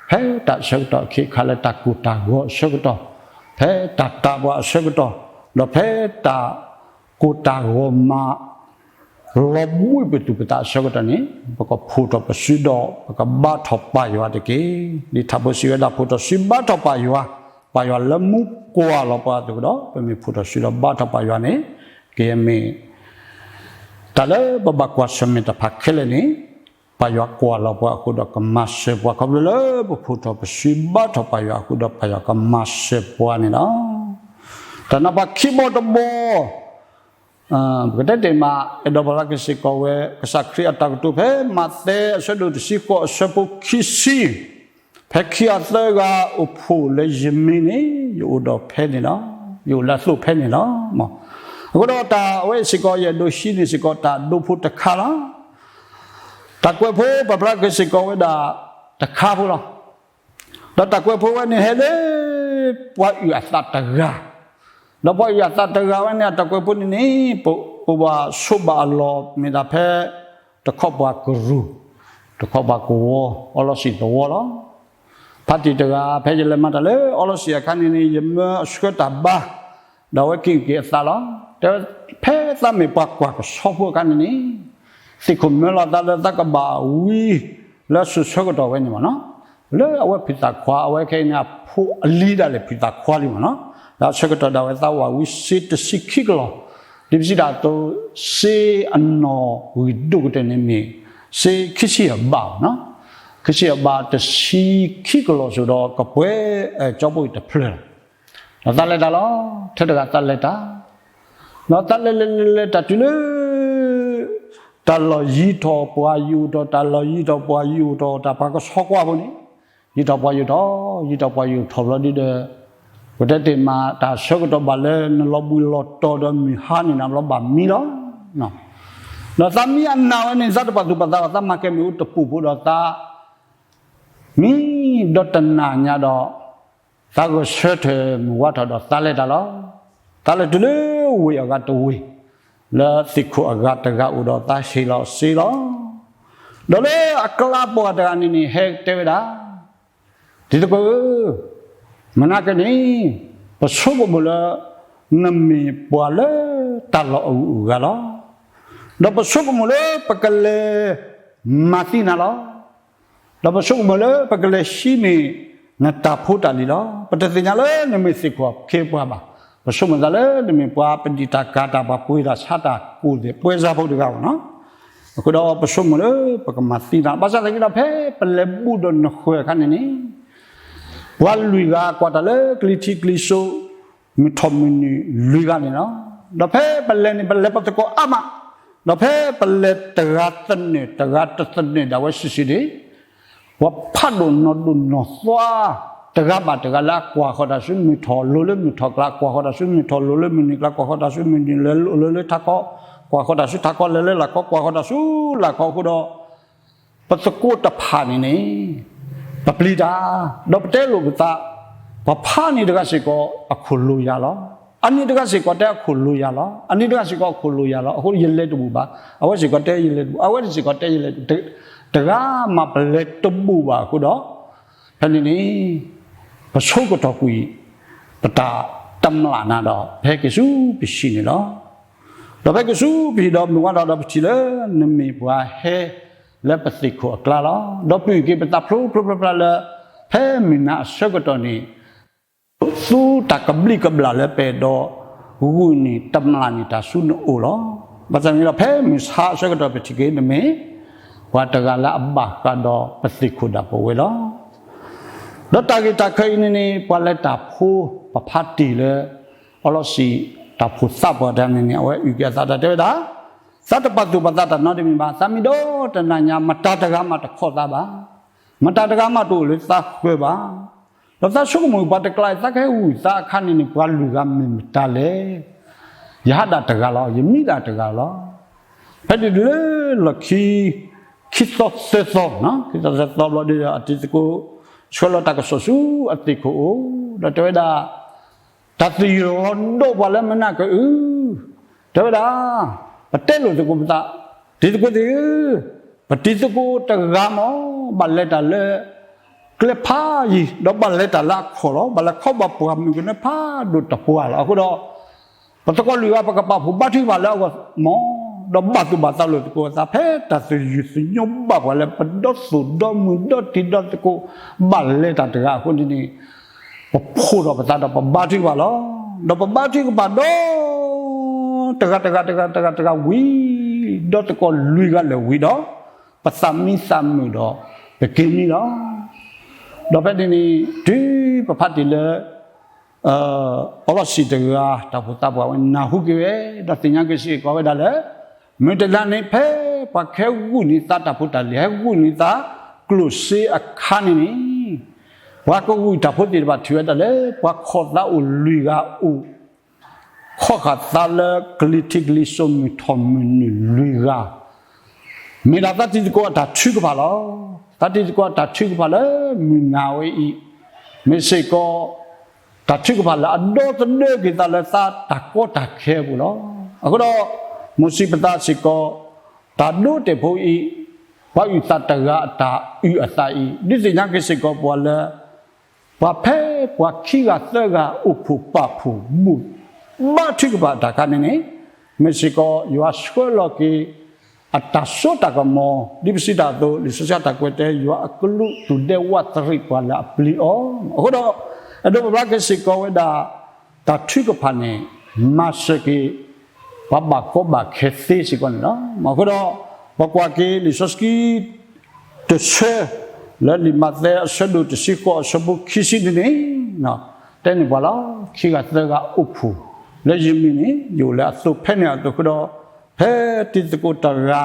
ဖဲတၢ်ဆၢကတီၢ်အခ့အခါလၢတၢ်ကိၢ်တၢ်ဂီၤအဆၢကတီၢ်, ဖဲတၢ်တၤပှၤအဆၢကတီၢ်, ဒီးဖဲတၢ်ကိၢ်တၢ်ဂီၤမၤ လီၤဘှံးပသူၣ်ပသးအဆၢကတီၢ်န့ၣ် ပကဖှူးထီၣ်ပစုဒီး ပကဘါထီၣ်ပၢ်ယွၤတက့ၢ်. ဒ်ထါဖိစံးဝဲဒၣ် ဖှူးထီၣ်စုဘါထီၣ်ပၢ်ယွၤ, ပၢ်ယွၤလၢမူကွၢ်လီၤပှၤအသိးဒီး ပမ့ၢ်ဖှူးထီၣ်စုဒီးဘါထီၣ်ပၢ်ယွၤန့ၣ် ကယဲၢ်မ့ၢ် တၢ်လၢပဘၣ်ကွၢ်ဆၢၣ်မဲာ်တဖၣ်ခဲလၢာ်န့ၣ် ပၢ်ယွၤကွၢ်လီၤပှၤအဃိဒီးကမၤစၢၤပှၤ ခီဖျိလၢပဖှူးထီၣ်ပစုဘါထီၣ်ပၢ်ယွၤအဃိဒီး ပၢ်ယွၤကမၤစၢၤပှၤန့ၣ်လီၤ. တၢ်နၢ်ပၢၢ်ခံဘီတဘီ ပကတဲတ့ၢ်မး အဲၣ်ဒိးပာ်လီၤက့ၤစ့ၢ်ကီးဝဲ ကစၢ်ခရံာ်အတၢ်ကတိၤဖဲမးသဲအဆၢဒိၣ်တဆံဃိးအဆၢဖိခံဆံ, ဖဲခံဂၤသၢဂၤအိၣ်ဖှိၣ်လၢယမံၤန့ၣ် ယအိၣ်ဒီးဖဲန့ၣ်လီၤ. ယအိၣ်လၢအသိးဖဲန့ၣ်လီၤ. အဃိဒီးတၢ်အဝဲစ့ၢ်ကီး ယအဲၣ်ဒိးဟံးန့ၢ်စ့ၢ်ကီးတၢ်ဒိဖိတခါလီၤ. တၢ်ကွဲးဖိပာ်ဖျါက့ၤစ့ၢ်ကီးဝဲဒၣ်တခါဖိလီၤ. ဒီးတၢ်ကွဲးဖိဝဲန့ၣ်ဟဲလၢ ပှၤအုၣ်အသးတဂၤ, ဒီးပှၤအုၣ်အသးတဂၤဝဲန့ၣ် အတၢ်ကွဲးဖိန့ၣ်န့ၣ် ပအိၣ်ဘၣ်ဆိးဘၣ်အလီၢ် မ့ၢ်ဒၣ်ဖဲ တခီပှၤကရူၢ်, တခီပှၤကဝီၤ, အီလီၤစံၣ်သဝီလီၤ. ဖါတံၢ်တဂၤ ဖဲယလဲၤမၤတၢ်လၢအီလီၤစံၣ်အခါန့ၣ်န့ၣ် ယမၢအဆှၢတၢ်ဘါ, ဒီးအဝဲက့ၣ်က့ၤအသးလီၤ. တဲဝဲ ဖဲသးမ့ၢ်ပှၤကွၢ်ကဆီဖိအခါန့ၣ်န့ၣ် သ့ၣ်ခိၣ်မၢလီၤသးလၢသးကဘၣ်ဝံ လၢအစိၤဆၢကတီၢ်ဝဲန့ၣ်မ့ၢ်နီၤ, လၢအဝဲဖုၣ်သးခွါ အဝဲခဲအံၤန့ၣ် အဖိအလံၤဒၣ်လဲာ်ဖုၣ်သးခွါလံမ့ၢ်နီၤ, ဒီးအဆၢကတီၢ်ဒၣ်ဝဲသးဝးဝံစ့တဆံခံကလီၤ, ဒ်ပစံးတၢ်အသိး စ့အနီၣ်ဂံၢ်ဒိၣ်ကတၢၢ်န့ၣ်မ့ၢ် စ့ခံဆံအဘးနီၤ, ခံဆံအဘးတဆံခံကလီၤစိၤဒီး ကပှဲၤကၠီပိအံၤတဖျၢၣ်လီၤ. ဒီးသးလဲၤတၢ်လီၤ. ထဲတဂၤသးလဲၤတၢ်, ဒီးသးလဲၤလဲၤလဲၤလဲၤတၢ်တုၤလၢ တၢ်လီၢ်ယံၤထီၣ်ပှၤယံၤထီၣ်, တၢ်လီၢ်ယံၤထီၣ်ပှၤယံၤထီၣ်, တၢ်ပှၤကဆီကွၢ်ဖိန့ၣ် ယံၤထီၣ်ပှၤယံၤထီၣ်, ယံၤထီၣ်ပှၤယံၤထီၣ်ဘျီဒ်ဒီး ပတဲတ့ၢ်မး တၢ်ဆၢကတီၢ်ဘၣ်လၢနလီၤဘှံးလီၤတီၤဒီးမုၢ်ဟါန့ၣ်န့ၣ် ဘျီဘၣ်မံလီၤ. ဒီးသးမံအနၢ်ဝဲန့ၣ် သးတပာ်သူၣ်ပာ်သးဘၣ်, သးမၤကဲမ့ၣ်အူတပူၤဖိဒီးသး မံဒီးတနၤညါဒီး သးဂဲၤဆၢထၢၣ်မုၢ်ဝါထီၣ်ဒီးသးလဲၤတၢ်လီၤ. သးလဲၤတုၤလၢဝ့ၢ်အဂၤတဝ့ၢ် လၢသ့ၣ်ခိၣ်အဂၤတဂၤအိၣ်ဒီးသးဟ့ၣ်လီၤစ့လီၤ. ဒီးလၢအကျါပှၤတဂၤန့ၣ်န့ၣ် ဟဲတဲဝဲဒၣ် တံၤသကိးဧၢ, မနၤက့န့ၣ် ပဆိကမိၣ်လၢ နမ့ၢ်ပှၤလၢတၢ်လီၢ်အဂုၤအဂၤလီၤ. ဒီးပဆိကမိၣ်လၢပကလဲၤမၤသံနၤလီၤ. ဒီးပဆိကမိၣ်လၢပကလဲၤဟံးန့ၢ်နတၢ်ဖိတၢ်လံၤလီၤ. ပတသ့ၣ်ညါလၢနမ့ၢ်သ့ၣ်ခိၣ်အခ့အပှၤဘၣ်. ပဆိကမိၣ်သးလၢနမ့ၢ်ပှၤပဒံၣ်တၢ်ကၤတၢ် ပှၤပှ့ၤတၢ်ဆါတၢ် ကိၣ်သ့ၣ်ပှဲၤစၢ်ဖိတဂၤဘၣ်နီၤ. အဃိဒီးပဆိကမိၣ်လၢပကမၤသံနၤ, ဘၣ်ဆၣ်သနာ်က့ဒီး ဖဲပလဲၤဘူးဒီးနဃၢၤအခါန့ၣ်န့ၣ် ပှၤလွံၢ်ဂၤကွၢ်တၢ်လၢကျံထံကျံစိ မုၢ်ထီၣ်မုၢ်နုာ်လွံၢ်ဂၤန့ၣ်လီၤ. ဒီးဖဲပလဲၤန့ၣ် ပလဲၤပသကိးအါမး, ဒီးဖဲပလဲၤတဂၤသနၢၣ် တဂၤတသနၢၣ်ဒၣ်ဝဲစုာ်စုာ်န့ၣ် ပှၤဖးဒိၣ်နီၢ်ဒိၣ်နီၢ်သွါ တဂၤဘၣ်တဂၤလၢအကွၢ်ဃီၤတၢ်ဆူမုၢ်ထီၣ် လိၤလၢမုၢ်ထီၣ်ကျါ ကွၢ်ဃီၤတၢ်ဆူမုၢ်ထီၣ် လိၤလၢမုၢ်နုာ်ကျါ ကွၢ်ဃီၤတၢ်ဆူမုၢ်နုာ် လဲၤလိၤလၢထးခီ ကွၢ်ဃီၤတၢ်ဆူထးခီ လဲၤလၢလၢ်ခီ ကွၢ်ဃီၤတၢ်ဆူလၢ်ခီအဃိဒီး ပသကိးတဖၣ်န့ၣ်န့ၣ် ပပျံၤတၢ်, ဒီးပတဲလိာ်ပသး, ပှၤဖးန့ၣ်တဂၤစ့ၢ်ကီး အခိၣ်လိၤယၤလီၤ. အန့ၣ်တဂၤစ့ၢ်ကီးတဲအခိၣ်လိၤယၤလီၤ. အန့ၣ်တဂၤစ့ၢ်ကီးအခိၣ်လိၤယၤလီၤ. အဃိယလဲၤတဘူးဘၣ်. အဝဲစ့ၢ်ကီးတဲယလဲၤတဘူး, အဝဲစ့ၢ်ကီးတဲယလဲၤတဘူး, တဂၤမးပလဲၤတဘူးဘၣ်အဃိဒီး ဖဲန့ၣ်န့ၣ် ပဆိကတီၢ်ကွံာ် ပတၢ်တမျၢ်နၤဒီး ပဟဲက့ၤဆူပဟံၣ်န့ၣ်လီၤ. ဒီးပဟဲက့ၤဆူပဟံၣ်ဒီး မုၢ်ဝါထီၣ်ဒီးပထံၣ်လၢ နမ့ၢ်ပှၤဟဲ လၢပသ့ၣ်ခိၣ်အကျါလီၤ. ဒီးပအုၣ်က့ၤပသးဖျိဖျိဖျါဖျါလၢ ဖဲမုၢ်နၤအဆၢကတီၢ်န့ၣ် သူတၢ်ကဘျံးကဘျၣ်လၢပအဲၣ်ဒိး ဂုာ်န့ၢ်တမျၢ်န့ၢ်တၢ်ဆူနအိၣ်လီၤ. ဘၣ်ဆၣ်န့ၣ်ဒီး ဖဲမုၢ်ဆါအဆၢကတီၢ်ပထံၣ်က့ၤနမ့ၢ် ပှၤတဂၤလၢအဘၣ်ဃးဒီးပသ့ၣ်ခိၣ်ဒၣ်ပဝဲလီၤ. ဒီးတၢ်ဂ့ၢ်တၢ်ကျိၤအံၤန့ၣ်န့ၣ် ပှၤလဲၤတၢ်ဖိ ပဖးတံၢ်လၢ အီလီၤစံၣ် တၢ်ဖိသၣ်ပှၢ်တဂၤန့ၣ်န့ၣ် အဝဲအုၣ်က့ၤအသးတၢ်တဲဝဲဒၣ်, သးတပာ်သူၣ်ပာ်သးတၢ်နီတမံၤဘၣ်, သးမံဒီတနၤညါ မတၤတဂၤမးတခီသးဘၣ်, မတၤတဂၤမးတအိၣ်လၢသးဃၢၤဘၣ်. ဒီးသးဆိကမိၣ်ပှၤတကျါအံၤ သးကဟဲဝံၣ်သးအခါန့ၣ်န့ၣ် ပှၤလွံၢ်ဂၤမ့ၢ်မတၤလဲၣ်. ယဟးဒၣ်တဂၤလီၤ, ယမံဒၣ်တဂၤလီၤ. ဖဲန့ၣ်တုၤလၢလီၢ်ခံ ခံသီသၢသီ, ခံသီသၢသီဘျီဒီး အတံၤသကိး ဆှၢလီၤတၢ်ကစီၣ်ဆူအသ့ၣ်ခိၣ်အိၣ်, ဒီးတဲဝဲဒၣ် တၢ်သယုၢ်လီၤဒိးပှၤလၢမနၤကအု, တဲဝဲဒၣ်, ပတဲလိာ်သကိးပသး, တံၤသကိးသ့ၣ်ဧၢ, ပတံၤသကိးတဂၤမး ဘၣ်လဲၤတၢ်လၢ ကျဲဖးယံၤ ဒီးဘၣ်လဲၤတၢ်လၢအခီၣ်လီၤ. ဘၣ်လဲၤခီဘၣ်ပှၢ်မုၢ်ကနၢဖးဒိၣ်တပှၢ်လီၤ. အဃိဒီး ပသကိးလွံၢ်ဂၤ ပကပာ်ဖှိၣ်ဘါထုကဖၣ်လၢအဂီၢ်မး, ဒီးဘၣ်သူၣ်ဘၣ်သးလိာ်သကိးအသး ဖဲတၢ်သယုၢ်သညိဘၣ်ပှၤလၢပဒီသူၣ်ဒီမုၢ်ဒီတံၤဒီသကိး ဘၣ်လဲၤတၢ်တဂၤအဃိန့ၣ်န့ၣ် ပဖှိၣ်ထီၣ်ပသးဒီးပဘါထုကဖၣ်လီၤ. ဒီးပဘါထုကဖၣ်ဒီး တဂၤတဂၤတဂၤတဂၤတဂၤဝံၤ, ဒီးသကိးလွံၢ်ဂၤလဲၤဝံၤဒီး ပသးမံသးမုာ်ဒီး ပက့ၤမံလီၤ. ဒီးဖဲန့ၣ်န့ၣ် တုၤပဖးတံၢ်လၢ အီလီၢ်ဆံးတဂၤ တၢ်အိၣ်ဖှိၣ်သးပှၢ်ဝဲနၢ်ဟူက့ၤဝဲ ဒီးသ့ၣ်ညါက့ၤစ့ၢ်ကီးဝဲဒၣ်လၢ မုၢ်တနၤန့ၣ် ဖဲပှၤကဟဲဂုာ်န့ၢ်သးတၢ်ဖိတၢ်လံၤ ဟဲဂုာ်န့ၢ်သး ကျိၣ်စ့အခါန့ၣ်န့ၣ် ပှၤကဂုာ်တၢ်ဖိသ့ၣ်တဖၣ်ထံၣ်ဝဲဒၣ်လၢ ပှၤခိးသးအိၣ်လွံၢ်ဂၤအိၣ် ခီၣ်ဃာ်သးလၢကလံၤထံးကလံၤစိးမုၢ်ထီၣ်မုၢ်နုာ်လွံၢ်ဂၤ မ့ၢ်ဒၣ်သးတံၤသကိးအတၢ်ထုကဖၣ်လီၤ. သးတံၤသကိးအတၢ်ထုကဖၣ်လၢမုၢ်နၤဝဲအံၤ မ့ၢ်စ့ၢ်ကီး တၢ်ထုကဖၣ်လၢအဒီသဒၢက့ၤသးလၢသးတၢ်ကီတၢ်ခဲအပူၤလီၤ. အဃိဒီး မိၤၡ့ပသးစ့ၢ်ကီး တၢ်ဒိတဲာ်ဖိအံၤ ပှၤအုၣ်သးတဂၤအတၢ်အုၣ်အသးအံၤ ဒုးသ့ၣ်ညါက့ၤစ့ၢ်ကီးပှၤလၢ ပှၤဖဲပှၤခံဂၤသၢဂၤအိၣ်ဖှိၣ်ပာ်ဖှိၣ်ဘူး ဘါထုကဖၣ်တၢ်အခါန့ၣ်န့ၣ် မ့ၢ်စ့ၢ်ကီးယွၤဆှၢလီၤက့ၤ အတၢ်စိတၢ်ကမီၤ ဒ်ပစံးတၢ်အသိး လံာ်စီဆှံတၢ်ကွဲးတဲ ယွၤအကလူးသူၣ်ဒဲဝးသရံးပှၤလၢအပျံၤအီၤ အဃိဒီး အဲၣ်ဒိးပာ်ဖျါက့ၤစ့ၢ်ကီးဝဲဒၣ် တၢ်ထုကဖၣ်န့ၣ် မၤစၢၤက့ၤ ပှၤဘၣ်ကီဘၣ်ခဲသ့စ့ၢ်ကီးန့ၣ်လီၤ. အဃိဒီး ပကွၢ်က့ၤလံာ်စီဆှံ တဆၢ လၢလံာ်မးသဲအဆၢဒိၣ်တဆံဃိးအဆၢဖိခံဆံန့ၣ်န့ၣ် တဲန့ၢ်ပှၤလီၤ. ခံဂၤသၢဂၤအိၣ်ဖှိၣ် လၢယမံၤန့ၣ် ယအိၣ်လၢအသိးဖဲန့ၣ်အသိးအဃိဒီး ဖဲတံၤသကိးတဂၤ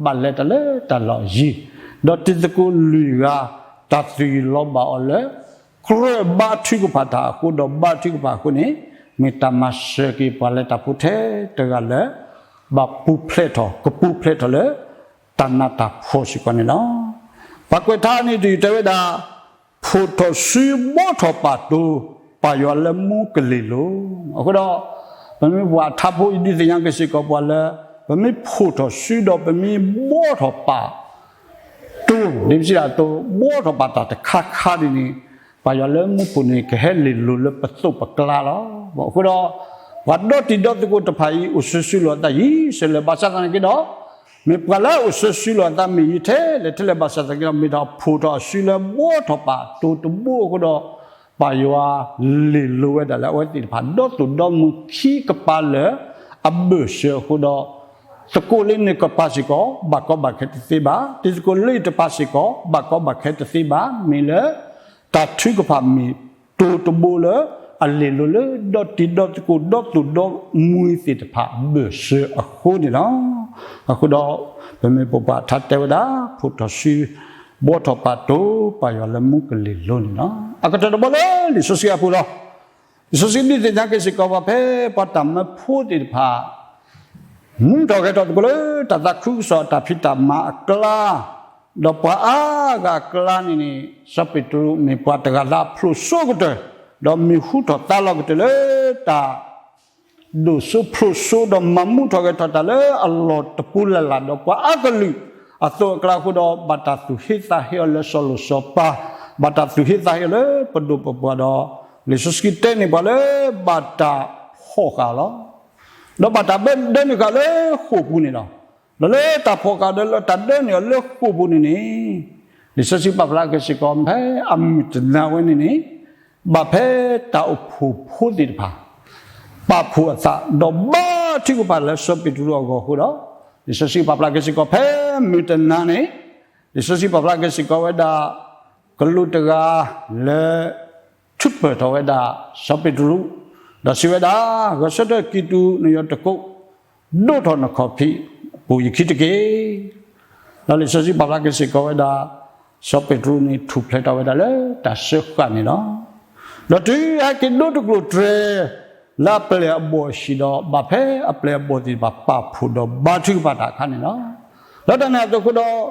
ဘၣ်လဲၤတၢ်လၢတၢ်လီၢ်ယံၤ ဒီးတံၤသကိးလွံၢ်ဂၤ တၢ်သူၣ်ယံၤလီၤဘၣ်အီၤလၢ ကြၢးဘါထုကဖၣ်တၢ်အဃိဒီးဘါထုကဖၣ်အဃိန့ၣ် မ့ၢ်တၢ်မၤစၢၤက့ၤပှၤလၢတၢ်ဖိထဲတဂၤလၢ ဘၣ်ပူၤဖျဲးထီၣ် ကပူၤဖျဲးထီၣ်လၢ တၢ်နးတၢ်ဖှီၣ်စ့ၢ်ကီးန့ၣ်လီၤ. ပှၤကွဲးထါန့ၣ်ဒုးတဲဝဲဒၣ် ဖှိၣ်ထီၣ်စုဘှီထီၣ်ပာ်တိၤ ပၢ်ယွၤလၢမူကလ့ၤလိၤ အဃိဒီး ပမ့ၢ်ပှၤထါဖိအံၤဒုးသ့ၣ်ညါက့ၤစ့ၢ်ကီးပှၤလၢ ပမ့ၢ်ဖှိၣ်ထီၣ်စုဒီးပမ့ၢ်ဘှီထီၣ်ပာ် တိၤ ဒ်ပစံးဒၣ်အသိး ဘှီထီၣ်ပာ်တၢ်တခါခါဒ်န့ၣ် ပၢ်ယွၤလၢမူခိၣ်န့ၣ် ကဟဲလ့ၤလိၤလၢပသိးပကျါလီၤ. အဃိဒီး ပှၤဒီတံၤဒီသကိးတဖၣ်အံၤ အိၣ်ဆၢဆူလီၤအသးယံၤဆၢလဲၣ် ဘၣ်ဆၣ်သနာ်က့ဒီး မ့ၢ်ပှၤလၢအအိၣ်ဆၢဆူလီၤအသးမ့ၢ်ယံၤထဲလဲၣ်ထဲလဲၣ် ဘၣ်ဆၣ်သနာ်က့ဒီး မ့ၢ်တၢ်ဖှိၣ်ထီၣ်အစုလၢဘှီထီၣ်ပာ်တိၤတဘိအဃိဒီး ပၢ်ယွၤလ့ၤလိၤဝဲဒၣ်လၢအဝဲသ့ၣ်တဖၣ် ဒီသူၣ်ဒီမုၢ်ခံကပၤလၢအဘၢၣ်စၢၤအဃိဒီး သကိးလၢန့ၣ်ကပၤစ့ၢ်ကီး ဘၣ်ကီဘၣ်ခဲတသ့ဘၣ်, တံၤသကိးလၢတပၤစ့ၢ်ကီး ဘၣ်ကီဘၣ်ခဲတသ့ဘၣ်, မ့ၢ်လၢ တၢ်ထုကဖၣ်မ့ၢ်တိၤတဘိလၢ အလ့ၤလိၤလၢဒီတံၤဒီသကိး ဒီသူၣ်ဒီမုၢ်သ့ၣ်တဖၣ်ဘၢၣ်စၢၤအဃိန့ၣ်လီၤ. အဃိဒီး ပမ့ၢ်ပိာ်ပှၤထါတဲဝဲဒၣ် ဖှိၣ်ထီၣ်စု ဘှီထီၣ်ပာ်တိၤ ပၢ်ယွၤလၢမူကလ့ၤလိၤန့ၣ်လီၤ. အကတၢၢ်တဘီလၢလံာ်စီဆှံအပူၤလီၤ. လံာ်စီဆှံဒုးသ့ၣ်ညါက့ၤစ့ၢ်ကီးပှၤဖဲပှၤတၢ်မၢဖိသ့ၣ်တဖၣ် မူထီၣ်ဂဲၤထီၣ်သကိးလၢတၢ်သးခုကစီၣ်အတၢ်ဖံးတၢ်မၤအကျါ, ဒီးပှၤအါဂၤအကျါန့ၣ်န့ၣ် စီၤပ့းတရူးမ့ၢ်ပှၤတဂၤလၢအဖျိးစိကတၢၢ်, ဒီးမံၤဟူထီၣ်သါလီၤကတၢၢ်လၢတၢ် ဒိၣ်စိဖျိးစိ ဒီးမၤမူထီၣ်ဂဲၤထီၣ်တၢ်လၢအလီၢ်တပူၤလၢ်လၢ် ဒီးပှၤအါကလုာ်အသိးအကျါအဃိဒီး ဘၣ်တၢ်သူၣ်ဟ့သးဟ့အီၤလၢစီၤလိၤစီၤပၤ, ဘၣ်တၢ်သူၣ်ဟ့သးဟ့အီၤလၢပဒိၣ်ပပှၢ်ဒီး လံာ်စီဆှံတဲန့ၢ်ပှၤလၢဘၣ်တၢ်ဖီၣ်ဃာ်လီၤ. ဒီးဘၣ်တၢ်ဘၣ်ဒၢနုာ်ဃာ်လၢဃိာ်ပူၤန့ၣ်လီၤ. ဒီးလၢတၢ်ဖီၣ်ဃာ်ဒီးလၢတၢ်ဒၢနုာ်အီၤလၢဃိာ်ပူၤန့ၣ်န့ၣ် လံာ်စီဆှံပာ်ဖျါက့ၤစ့ၢ်ကီး ဖဲအမုၢ်တနၤဝဲန့ၣ်န့ၣ် ဘၣ်ဖဲတၢ်အိၣ်ဖှိၣ်ဖိသ့ၣ်တဖၣ် ပာ်ဖှိၣ်အသး ဒီးဘါထုကဖၣ်လၢစီၤပ့းတရူးအဂီၢ်အဃိဒီး လံာ်စီဆှံပာ်ဖျါက့ၤစ့ၢ်ကီး ဖဲမုၢ်တနၤန့ၣ် လံာ်စီဆှံပာ်ဖျါက့ၤစ့ၢ်ကီးဝဲဒၣ် ကလူးတဂၤလၢ ထုးပၢၢ်ထီၣ်ဝဲဒၣ် စီၤပ့းတရူး, ဒီးစံးဝဲဒၣ်, ဂဲၤဆၢထၢၣ်ကံၢ်တူာ်နယီၤတကိး, ဒိးထီၣ်နခီၣ်ဖံးပူၤယခံတက့ၢ်. ဒီးလံာ်စီဆှံပာ်ဖျါက့ၤစ့ၢ်ကီးဝဲဒၣ်, စီၤပ့းတရူးန့ၣ်ထူၣ်ဖျဲးထီၣ်ဝဲဒၣ်လၢတၢ်စၢဃာ်န့ၣ်လီၤ. ဒီးတုၤဟဲက့ၤဒိတကျိၤတြဲၤ လၢအပျဲၢ်အဘီၣ်အဟံၣ်ဒီး ဘၣ်ဖဲအပျဲၢ်အဘီၣ်သ့ၣ်တဖၣ်ပာ်ဖှိၣ်ဒီးဘါထုကဖၣ်တၢ်အခါန့ၣ်လီၤ. လၢတၢ်န့ၣ်အသိးအဃိဒီး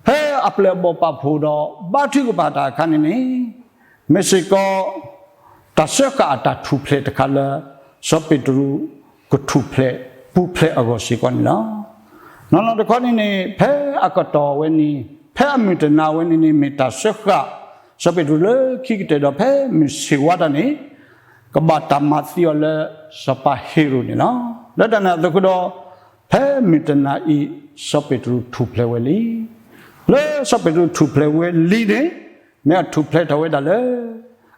ဖဲအပျဲၢ်အဘီၣ်ပာ်ဖှိၣ်ဒီးဘါထုကဖၣ်တၢ်အခါန့ၣ်န့ၣ် မ့ၢ်စ့ၢ်ကီး တၢ်စၢဃာ်အတၢ်ထူၣ်ဖျဲးတခါလၢ စီၤပ့းတရူး ကထူၣ်ဖျဲးပူၤဖျဲးအဂီၢ်စ့ၢ်ကီးန့ၣ်လီၤ. နီၢ်နီၢ်တခီန့ၣ်န့ၣ် ဖဲအကတီၢ်ဝဲန့ၣ် ဖဲအမုၢ်တနၤဝဲန့ၣ်န့ၣ် မ့ၢ်တၢ်စၢဃာ် စီၤပ့းတရူးလၢခံကတၢၢ်ဒီး ဖဲမုၢ်ဆ့ၣ်ဝါတၢ်န့ၣ် ကဘၣ်တၢ်မၤသံအီၤလၢ စီၤပၤဟ့ၤရိာ်န့ၣ်လီၤ. လၢတၢ်န့ၣ်အသိးအဃိဒီး ဖဲမုၢ်တနၤအံၤ စီၤပ့းတရူးထူၣ်ဖျဲးဝဲလံ. လၢစီၤပ့းတရူးထူၣ်ဖျဲးဝဲလံန့ၣ် မ့ၢ်အထူၣ်ဖျဲးထီၣ်ဝဲဒၣ်လၢ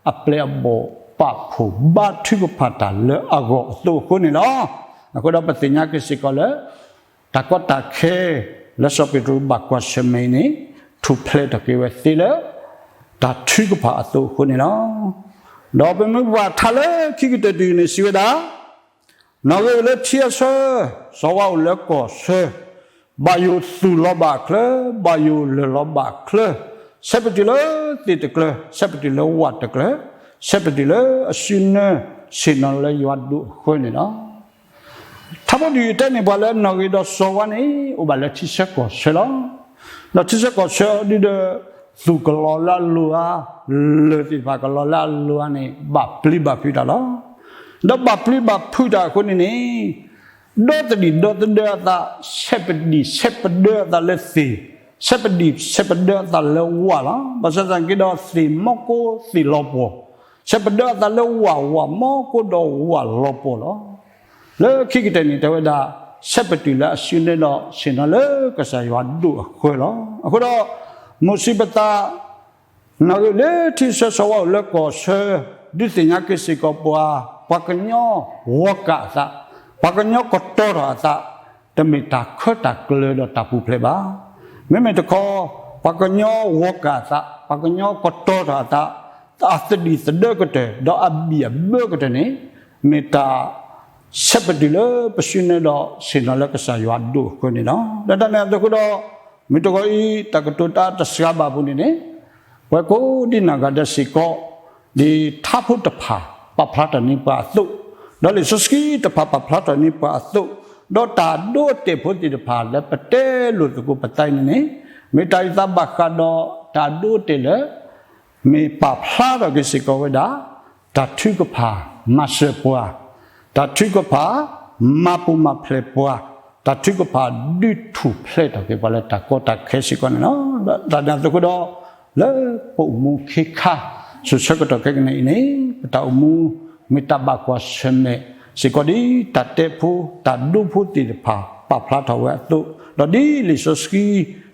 အပျဲၢ်အဘီၣ်ပာ်ဖှိၣ်ဘါထုကဖၣ်တၢ်လၢအဂီၢ်အသိးအဃိန့ၣ်လီၤ. အဃိဒီးပသ့ၣ်ညါက့ၤစ့ၢ်ကီးလၢ တၢ်ကီတၢ်ခဲ လၢစီၤပ့းတရူးဘၣ်ကွၢ်ဆၢၣ်မဲာ်အံၤန့ၣ် ထူၣ်ဖျဲးထီၣ်က့ၤဝဲသ့လၢ တၢ်ထုကဖၣ်အသိးအဃိန့ၣ်လီၤ. ဒီးပမ့ၢ်ကွၢ်ထါလၢခံကတၢၢ်တယုၢ်န့ၣ် စံးဝဲဒၣ်, နီၣ်ဂံၢ်အိၣ်လၢထံအဆၢ, စီၤဝါအိၣ်လၢကီၢ်ဆၢ, ဘၣ်ယိၣ်သူၣ်လီၤဘၣ်ချၢ, ဘၣ်ယိၣ်လၢၢ်လီၤဘၣ်ချၢ, ဆဲးပတုာ်လၢသ့ၣ်တကျၢၤ, ဆဲးပတုာ်လၢဝၣ်တကျၢၤ, ဆဲးပတုာ်လၢအစုနၢ ဆ့ၣ်နီၤလၢယွၤဒိၣ်အဃၢန့ၣ်လီၤ. ထါဖိတယုၢ်တဲန့ၢ်ပှၤလၢနီၣ်ဂံၢ်ဒီးစီၤဝါန့ၣ် အိၣ်ဘၣ်လၢထံဆၢကီၢ်ဆၢလီၤ. ဒီးထံဆၢကီၢ်ဆၢအီၤဒုဒီး သူၣ်ကလီၤလၢအလိၤဧါ, လၢၢ်သ့ၣ်တဖၣ်ကလီၤလၢအလိၤဧါန့ၣ် ဘၣ်ပျံၤဘၣ်ဖုးတၢ်လီၤ. ဒီးဘၣ်ပျံၤဘၣ်ဖုးတၢ်အဃိန့ၣ်န့ၣ် ဒီသဒံၣ်ဒီသဒၢအသး, ဆဲးပဒံၣ်ဆဲးပဒၢအသးလၢသ့ၣ်, ဆဲးပဒံၣ်ဆဲးပဒၢအသးလၢဝၣ်လီၤ. ဘၣ်ဆၣ်သနာ်က့ဒီး သ့ၣ်မီၢ်ကိးသ့ၣ်လီၤပှီၢ်, ဆဲးပဒၢအသးလၢဝၣ်, ဝၣ်မီၢ်ကိးဒီးဝၣ်လီၤပှီၢ်လီၤ. လၢခံကတၢၢ်န့ၣ် တဲဝဲဒၣ်, ဆဲးပတုာ်လၢအစုနၢဒီး ဆ့ၣ်နီၤလၢကစၢ်ယွၤဒိၣ်အဃၢလီၤ. အဃိဒီး မိၤၡ့ပသး နီၣ်ဂံၢ်လၢထံဆၢ စီၤဝါအိၣ်လၢကီၢ်ဆၢ, ဒုးသ့ၣ်ညါက့ၤစ့ၢ်ကီးပှၤ, ပှၤကညီဝီၤကၢ်အသး, ပှၤကညီကတီၤထီၣ်အသး, တမ့ၢ်တၢ်ခၢတၢ်ကျၢၤဒီးတၢ်ပူၤဖျဲးဘၣ်. မ့မ့ၢ်တခီ ပှၤကညီဝီၤကၢ်အသး, ပှၤကညီကတီၤထီၣ်အသး, အသဒံၣ်သဒၢကတၢၢ် ဒီးအဘံၣ်အဘၢကတၢၢ်န့ၣ် မ့ၢ်တၢ်ဆဲးပတုာ်လၢပစုနၢဒီး ဆ့ၣ်နီၤလၢကစၢ်ယွၤဒိၣ်အဃၢန့ၣ်လီၤ. လၢတၢ်န့ၣ်အသိးအဃိဒီး မုၢ်တဂီၤအံၤ တၢ်ကတိၤတၢ်တစှၤဘၣ်အပူၤန့ၣ်န့ၣ် ပဝဲကိးဒံနီၢ်ဂၤဒဲးစ့ၢ်ကီး ဒ်ထါဖိတဖၣ်ပာ်ဖျါထီၣ်န့ၢ်ပှၤအသိး, ဒီးလံာ်စီဆှံတဖၣ်ပာ်ဖျါထီၣ်န့ၢ်ပှၤအသိး, ဒီးတၢ်ဒိအတဲာ်ဖိသ့ၣ်တဖၣ်လၢပတဲလိာ်သကိးပသးအံၤန့ၣ်န့ၣ် မ့ၢ်တၢ်အုၣ်သးဘၣ်ဃးဒီးတၢ်ဒိအတဲာ်လၢ မ့ၢ်ပာ်ဖျါထီၣ်က့ၤစ့ၢ်ကီးဝဲဒၣ် တၢ်ထုကဖၣ်မၤစၢၤပှၤ, တၢ်ထုကဖၣ်မၤပူၤမၤဖျဲးပှၤ, တၢ်ထုကဖၣ်ဒုးထူၣ်ဖျဲးထီၣ်က့ၤပှၤလၢတၢ်ကီတၢ်ခဲစ့ၢ်ကီးန့ၣ်လီၤ. တၢ်န့ၣ်အသိးအဃိဒီး လၢပအိၣ်မူခ့ခါ စိၤဆၢကတီၢ်ခဲကနံၣ်အံၤန့ၣ် ပတၢ်အိၣ်မူ မ့ၢ်တၢ်ဘၣ်ကွၢ်ဆၢၣ်မဲာ် စ့ၢ်ကီးဒ်တၢ်တဲဖိ တၢ်ဒိဖိသ့ၣ်တဖၣ် ပာ်ဖျါထီၣ်ဝဲအသိး, ဒီးဒ်လံာ်စီ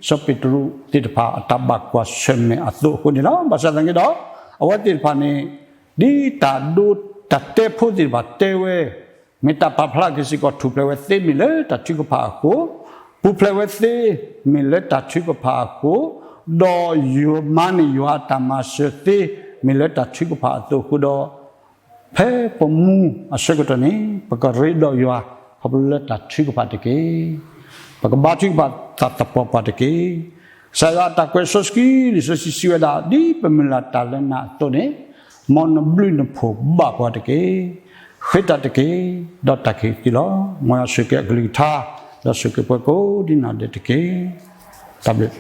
ဆှံ စီၤပ့းတရူးသ့ၣ်တဖၣ် အတၢ်ဘၣ်ကွၢ်ဆၢၣ်မဲာ်အသိးအဃိန့ၣ်လီၤ. ဘၣ်ဆၣ်သနာ်က့ဒီး အဝဲသ့ၣ်တဖၣ်န့ၣ် ဒ်တၢ်ဒိ တၢ်တဲဖိသ့ၣ်တဖၣ်တဲဝဲ မ့ၢ်တၢ်ပာ်ဖျါက့ၤစ့ၢ်ကီး ထူၣ်ဖျဲးဝဲသ့မ့ၢ်လၢတၢ်ထုကဖၣ်အဃိ, ပူၤဖျဲးဝဲသ့မ့ၢ်လၢတၢ်ထုကဖၣ်အဃိ, ဒီးယွၤမၤန့ၢ်ယွၤအတၢ်မၤစၢၤသ့ မ့ၢ်လၢတၢ်ထုကဖၣ်အသိးအဃိဒီး ဖဲပမူအဆၢကတီၢ်န့ၣ် ပကရ့ဒီးယွၤ ခီဖျိလၢတၢ်ထုကဖၣ်တက့ၢ်. ပကဘါထုကဖၣ်တၢ်သပှၢ်ပှၢ်တက့ၢ်. ကစၢ်ယွၤအတၢ်ကွဲးစီဆှံ လံာ်စီဆှံစံးဝဲဒၣ် ဒ်ပမုၢ်လၢ်တၢ်လၢနၤအသိးန့ၣ်, မ်နဘျုးနဖှိၣ်ဘၣ်ပှၤတက့ၢ်. ဃ့တၢ်တက့ၢ်, ဒီးတၢ်ကဟ့ၣ်သုလီၤ. မ်ယွၤဆိၣ်ဂ့ၤအကလုၢ်ကထါ, ဒီးဆိၣ်ဂ့ၤပှၤကိးဒံနီၢ်ဒဲးတက့ၢ်. တၢ်ဘျုး